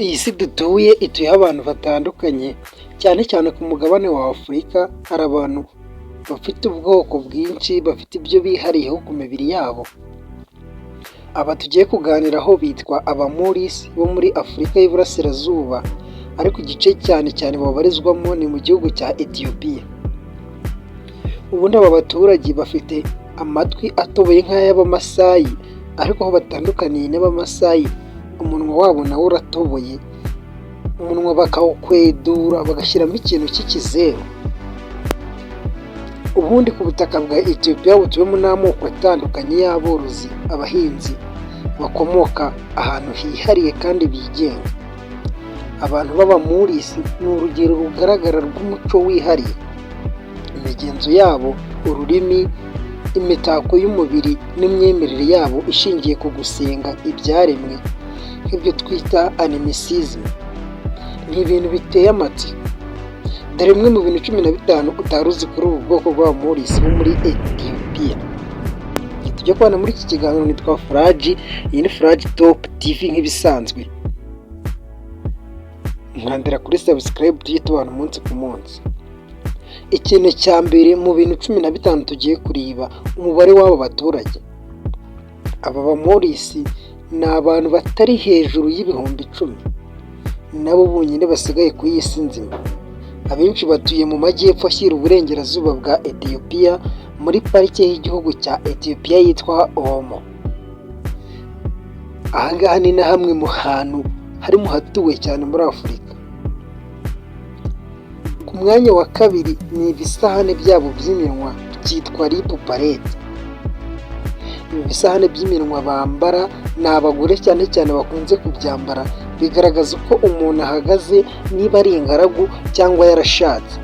Iyi si dutuye ituyeho abantu batandukanye, cyane cyane ku mugabane wa Afurika hari abantu bafite ubwoko bwinshi, bafite ibyo bihariyeho ku mibiri yabo. Aba tugiye kuganiraho bitwa Abamurisi bo muri Afurika y'Iburasirazuba, ariko igice cyane cyane babarizwamo ni mu gihugu cya Etiyopiya. Ubundi aba baturage bafite amatwi atoboye nk'ay'Abamasayi, ariko aho batandukaniye n'Abamasayi umunwa wabo nawo uratoboye, umunwa bakawukwedura bagashyiramo ikintu cy'ikizeru. Ubundi ku butaka bwa Etiyopiya butuwemo n'amoko atandukanye y'aborozi, abahinzi bakomoka ahantu hihariye kandi bigenga. Abantu b'Abamurisi ni urugero rugaragara rw'umuco wihariye. Imigenzo yabo, ururimi, imitako y'umubiri n'imyemerere yabo ishingiye ku gusenga ibyaremwe nk'ibyo twita animism. Ni ibintu biteye amatsiko. Dore bimwe mu bintu 15 utari uzi kuri ubu bwoko bw'Abamurisi bo muri Etiyopiya. Tujya kubana muri iki kiganiro nitwa Furaji, iyi ni Furaji Top TV nk'ibisanzwe. Nkandira kuri subscribe tujye tubana umunsi ku munsi. Ikintu cya mbere mu bintu 15 tugiye kureba, umubare w'aba baturage. Aba Bamorisi ni abantu batari hejuru y'ibihumbi 10, nabo bonyine basigaye ku iyi si nzima. Abenshi batuye mu majyepfo ashyira uburengerazuba bwa Etiyopiya, muri parike y'igihugu cya Etiyopiya yitwa Omo. Aha ngaha ni na hamwe mu hantu hari mu hatuwe cyane muri Afurika. Ku mwanya wa kabiri ni ibisahane byabo by'iminwa byitwa lip palate. Ibi bisahane by'iminwa bambara ni abagore cyane cyane bakunze kubyambara, bigaragaza uko umuntu ahagaze, niba ari ingaragu cyangwa yarashatse.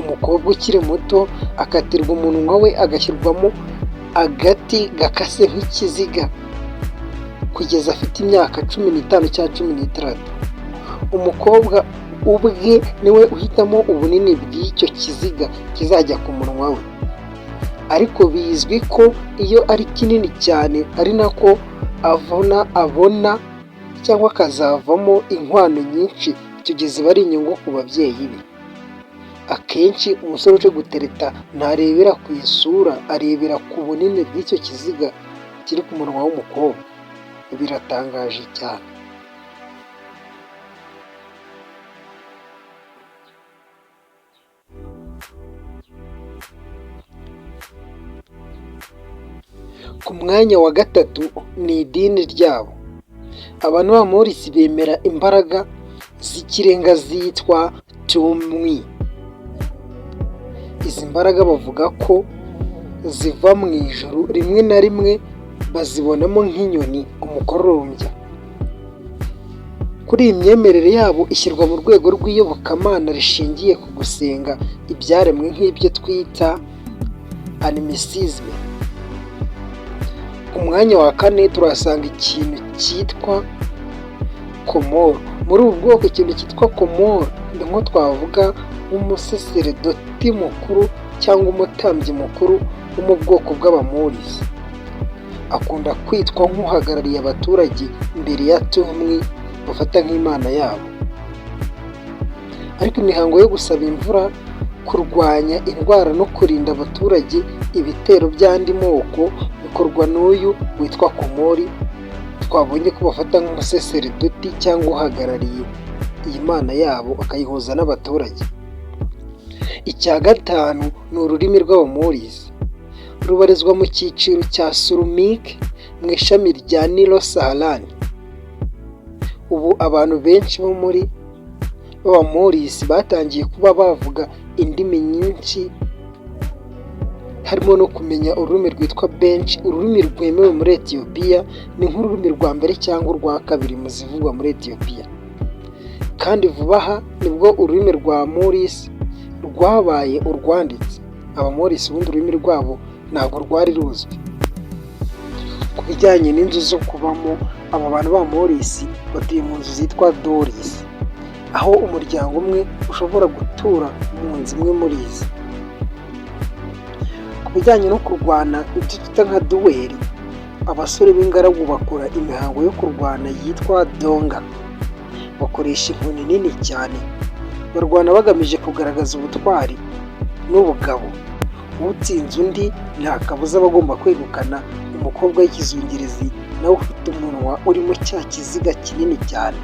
Umukobwa ukiri muto akatirwa umunwa we agashyirwamo agati gakase nk'ikiziga kugeza afite imyaka 15 cyangwa 16. Umukobwa ubwe niwe uhitamo ubunini bw'icyo kiziga kizajya ku munwa we, ariko bizwi ko iyo ari kinini cyane ari nako avuna abona cyangwa akazavamo inkwano nyinshi, icyo gihe ziba ari inyungu ku babyeyi be. Akenshi umusore uje gutereta ntarebera ku isura, arebera ku bunini bw'icyo kiziga kiri ku munwa w'umukobwa. Biratangaje cyane. Ku mwanya wa gatatu ni idini ryabo. Abantu b'Abamorisi bemera imbaraga z'ikirenga zitwa tumwi. Izi mbaraga bavuga ko ziva mu ijuru, rimwe na rimwe bazibonamo nk'inyoni, umukororombya. Kuri iyi myemerere yabo ishyirwa mu rwego rw'iyobokamana rishingiye ku gusenga ibyaremwe nk'ibyo twita animism. Ku mwanya wa kane turahasanga ikintu cyitwa komoro. Muri ubu bwoko ikintu cyitwa komoro ni nko twavuga nk'umusaseredoti mukuru cyangwa umutambyi mukuru wo mu bwoko bw'Abamorisi. Akunda kwitwa nk'uhagarariye abaturage imbere ya tumwi bafata nk'imana yabo. Ariko imihango yo gusaba imvura, kurwanya indwara no kurinda abaturage ibitero by'andi moko bikorwa n'uyu witwa Komori, twabonye ko bafata nk'umusaseredoti cyangwa uhagarariye iyi mana yabo akayihuza n'abaturage. Icya gatanu ni ururimi rw'Abamorisi. Rubarizwa mu cyiciro cya Surumike mu ishami rya Nilo Saharani. Ubu abantu benshi bo muri b'Abamorisi batangiye kuba bavuga indimi nyinshi, harimo no kumenya ururimi rwitwa Benshi, ururimi rwemewe muri Etiyopiya, ni nk'ururimi rwa mbere cyangwa urwa kabiri mu zivugwa muri Etiyopiya. Kandi vuba aha nibwo ururimi rwa Morisi rwabaye urwanditse. Abamorisi ubundi ururimi rwabo ntabwo rwari ruzwi. Ku bijyanye n'inzu zo kubamo, aba bantu b'Abamorisi batuye mu nzu zitwa dhoris, aho umuryango umwe ushobora gutura mu nzu imwe muri izi. Ku bijyanye no kurwana ibyo twita nka duel, Abasore b'ingaragu bakora imihango yo kurwana yitwa donga. Bakoresha inkoni nini cyane, barwana bagamije kugaragaza ubutwari n'ubugabo. Utsinze undi nta kabuza aba agomba kwegukana umukobwa w'ikizungerezi, nawe ufite umunwa urimo cya kiziga kinini cyane.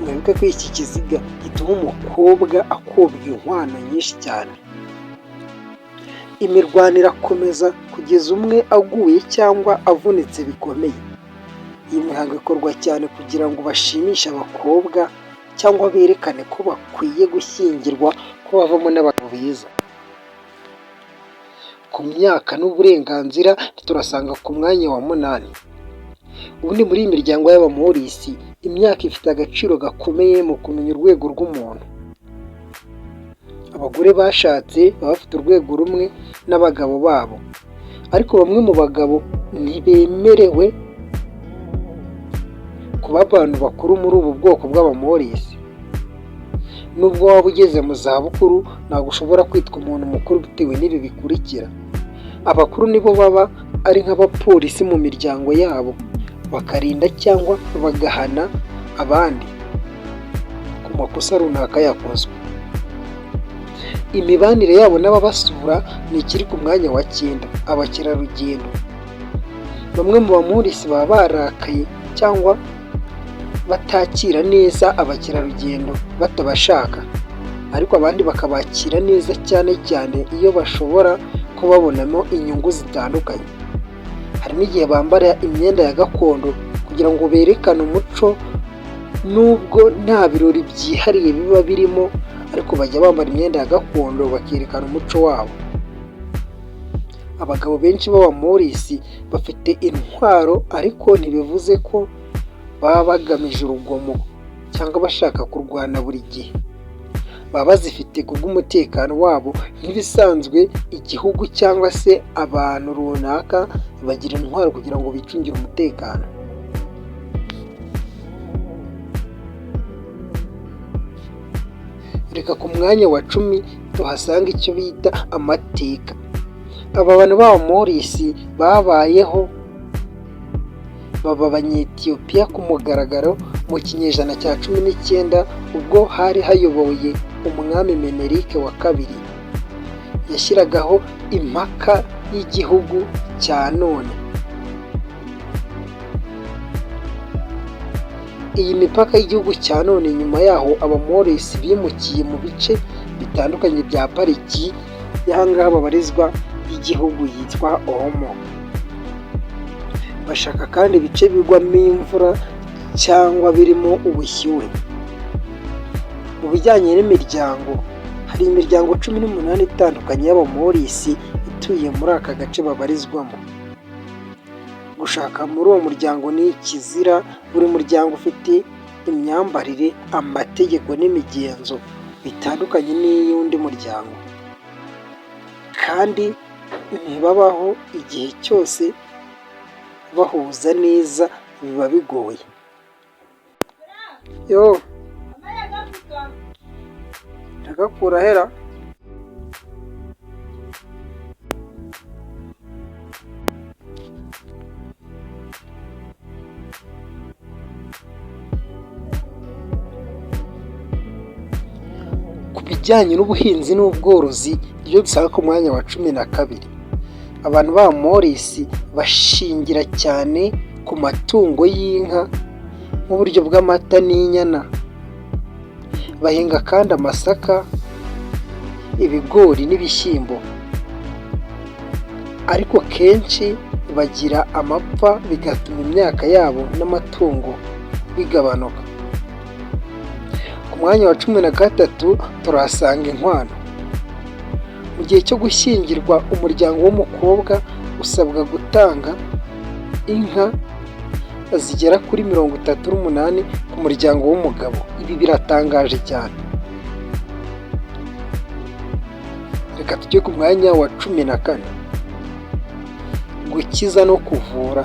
Mwibuke ko iki kiziga gituma umukobwa akobwa inkwano nyinshi cyane. Imirwano irakomeza kugeza umwe aguye cyangwa avunitse bikomeye. Iyi mihango ikorwa cyane kugira ngo bashimishe abakobwa cyangwa berekane ko bakwiye gushyingirwa, ko bavamo n'abagabo beza. Ku myaka n'uburenganzira turasanga ku mwanya wa 8. Ubundi muri iyi miryango y'Abamorisi, imyaka ifite agaciro gakomeye mu kumenya urwego rw'umuntu. Abagore bashatse baba bafite urwego rumwe n'abagabo babo, ariko bamwe mu bagabo ntibemerewe kuba abantu bakuru muri ubu bwoko bw'Abamorisi. Nubwo waba ugeze mu zabukuru, ntabwo ushobora kwitwa umuntu mukuru bitewe n'ibi bikurikira. Abakuru nibo baba ari nk'abapolisi mu miryango yabo, bakarinda cyangwa bagahana abandi ku makosa runaka yakozwe. Imibanire yabo n'ababasura ni ikiri ku mwanya wa 9, abakerarugendo. Bamwe mu Bamorisi baba barakaye cyangwa batakira neza abakerarugendo batabashaka, ariko abandi bakabakira neza, cyane cyane iyo bashobora kubabonamo inyungu zitandukanye. Hari n'igihe bambara imyenda ya gakondo kugira ngo berekane umuco, nubwo nta birori byihariye biba birimo, ariko bajya bambara imyenda ya gakondo bakerekana umuco wabo. Abagabo benshi b'Abamorisi bafite intwaro, ariko ntibivuze ko baba bagamije urugomo cyangwa bashaka kurwana buri gihe. Baba bazifite kubw'umutekano wabo nk'ibisanzwe. Igihugu cyangwa se abantu runaka bagira intwaro kugira ngo bicungire umutekano. Reka ku mwanya wa 10 tuhasanga icyo bita amateka. Aba bantu b'Abamorisi babayeho baba Abanyetiyopiya ku mugaragaro mu kinyejana cya 19, ubwo hari hayoboye umwami Menerike wa kabiri. Yashyiragaho impaka y'igihugu cya none. Iyi mipaka y'igihugu cya none. Nyuma yaho Abamorisi bimukiye mu bice bitandukanye bya pariki y'ahangaha babarizwa y'igihugu yitwa Omo. Bashaka kandi ibice bigwamo imvura cyangwa birimo ubushyuhe. Mu bijyanye n'imiryango, hari imiryango 18 itandukanye y'Abamorisi ituye muri aka gace babarizwamo. Gushaka muri uwo muryango ni ikizira. Buri muryango ufite imyambarire, amategeko n'imigenzo bitandukanye n'iy'undi muryango, kandi ntibabaho igihe cyose bahuza neza, biba bigoye. Yo ndagakura hera. Ku bijyanye n'ubuhinzi n'ubworozi, ibyo dusanga ku mwanya wa 12, abantu b'Abamorisi bashingira cyane ku matungo y'inka nk'uburyo bw'amata n'inyana. Bahinga kandi amasaka, ibigori n'ibishyimbo, ariko kenshi bagira amapfa, bigatuma imyaka yabo n'amatungo bigabanuka. Ku mwanya wa 13 turahasanga inkwano. Mu gihe cyo gushyingirwa, umuryango w'umukobwa usabwa gutanga inka zigera kuri 38 ku muryango w'umugabo. Ibi biratangaje cyane. Reka tujye ku mwanya wa 14, gukiza no kuvura.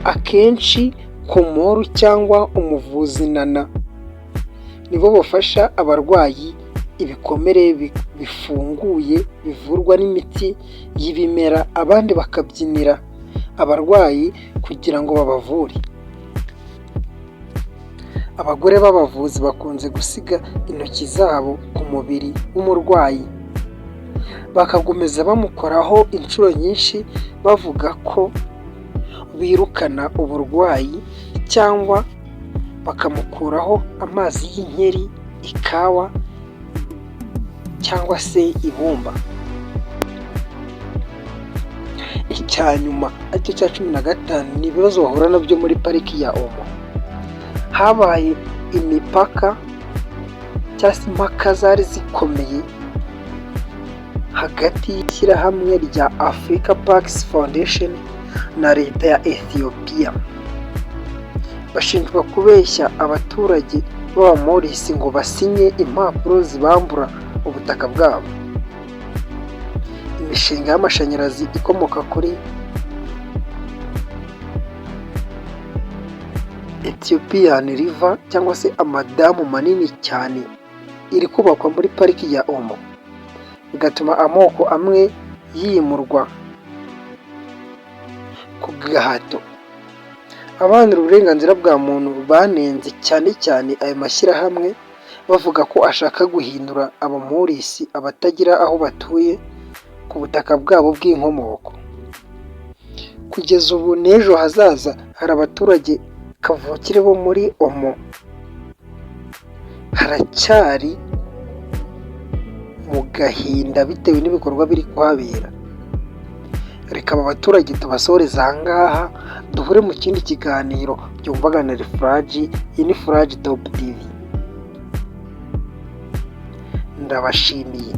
Akenshi komoru cyangwa umuvuzi nana nibo bafasha abarwayi. Ibikomere bifunguye bivurwa n'imiti y'ibimera, abandi bakabyinira abarwayi kugira ngo babavure. Abagore b'abavuzi bakunze gusiga intoki zabo ku mubiri w'umurwayi, bakagumiza bamukoraho inshuro nyinshi, bavuga ko birukana uburwayi cyangwa bakamukuraho amazi y'inkeri, ikawa cyangwa se ibumba. Icya nyuma aricyo cya 15 ni ibibazo bahura nabyo muri pariki ya Omo. Habaye imipaka cyangwa se impaka zari zikomeye hagati y'ishyirahamwe rya Africa Parks Foundation na leta ya Ethiopia. Bashinjwa kubeshya abaturage b'Abamorisi ngo basinye impapuro zibambura ubutaka bwabo. Imishinga y'amashanyarazi ikomoka kuri Ethiopian River cyangwa se amadamu manini cyane iri kubakwa muri pariki ya Omo, bigatuma amoko amwe yimurwa ku gahato. Abaharanira uburenganzira bwa muntu banenze cyane cyane ayo mashyirahamwe, bavuga ko ashaka guhindura Abamorisi abatagira aho batuye ku butaka bwabo bw'inkomoko. Kugeza ubu n'ejo hazaza hari abaturage kavukire bo muri Omo haracyari mu gahinda bitewe n'ibikorwa biri kuhabera. Reka aba baturage tubasoreze aha ngaha, duhure mu kindi kiganiro byumvaga na Furaji, iyi ni Furaji Top TV. Ndabashimiye.